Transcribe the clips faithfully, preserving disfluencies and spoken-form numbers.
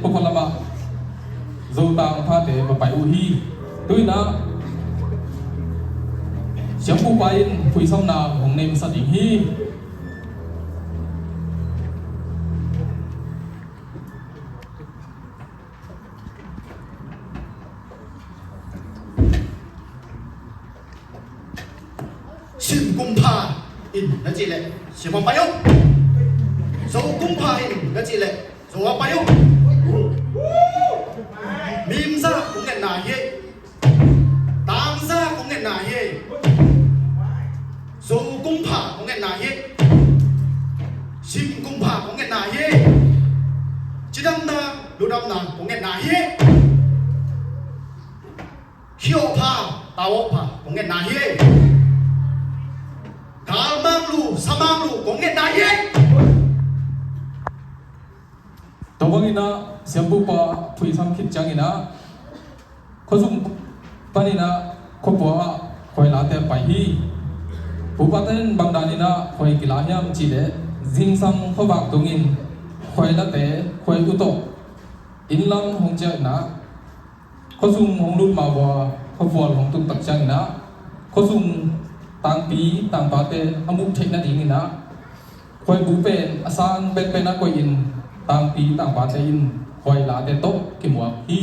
Zophah lamah Zotang phate va pai uh hi. Tu-in ah siampupa in phuisamna hong neihsa ding hi. Sim kumpha in na cih leh sim a pai uh. Zo kumpha in na cih leh zo a pai uh. Mimza kong ngetna hi. Tangza kong ngetna hi. Zo kumpha kong ngetna hi. Sim kumpha kong ngetna hi. Cidamna ludamna kong ngetna hi. Khiawhpha tawhpha kong ngetna hi. Galmang lu samang lu kong ngetna hi. Tua bangin ah siampupa phuisam khit ciangin ah khuazung panin ah khuapua ah khuai late pai hi. Pupa ten bangdanin ah khuai kila hiam cih leh zingsang khuavak dongin khuai late khuai uh tawh inn lam hong ciah in ah khuazung hong lut ma vua khuavual hong tung tak ciangin ah khuazung tangpi tangpate a muh theih nadingin ah khuaibu pen a sang penpen a koihin tangpi tangpate in khuai late tawh kimuak hi.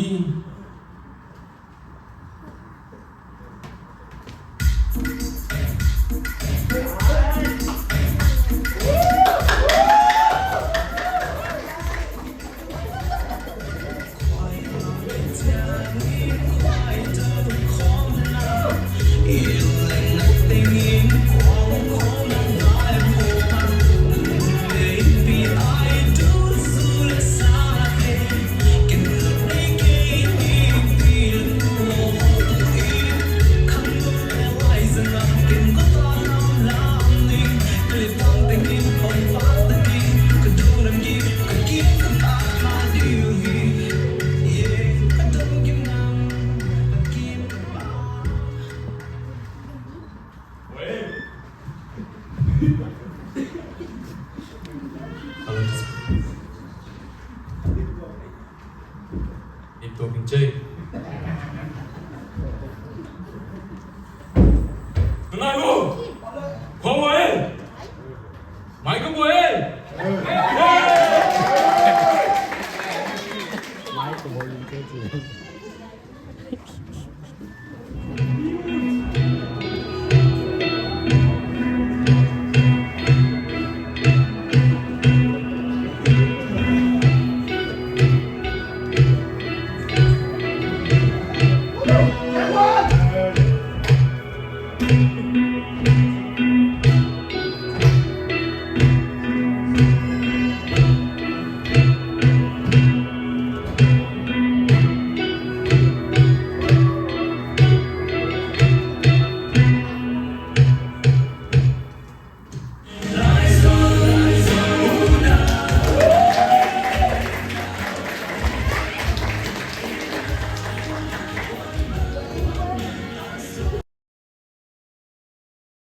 Lim tua ping cei. Tunai mu. Khua mua in. Mai ka mua in. Mai ka mua in cei.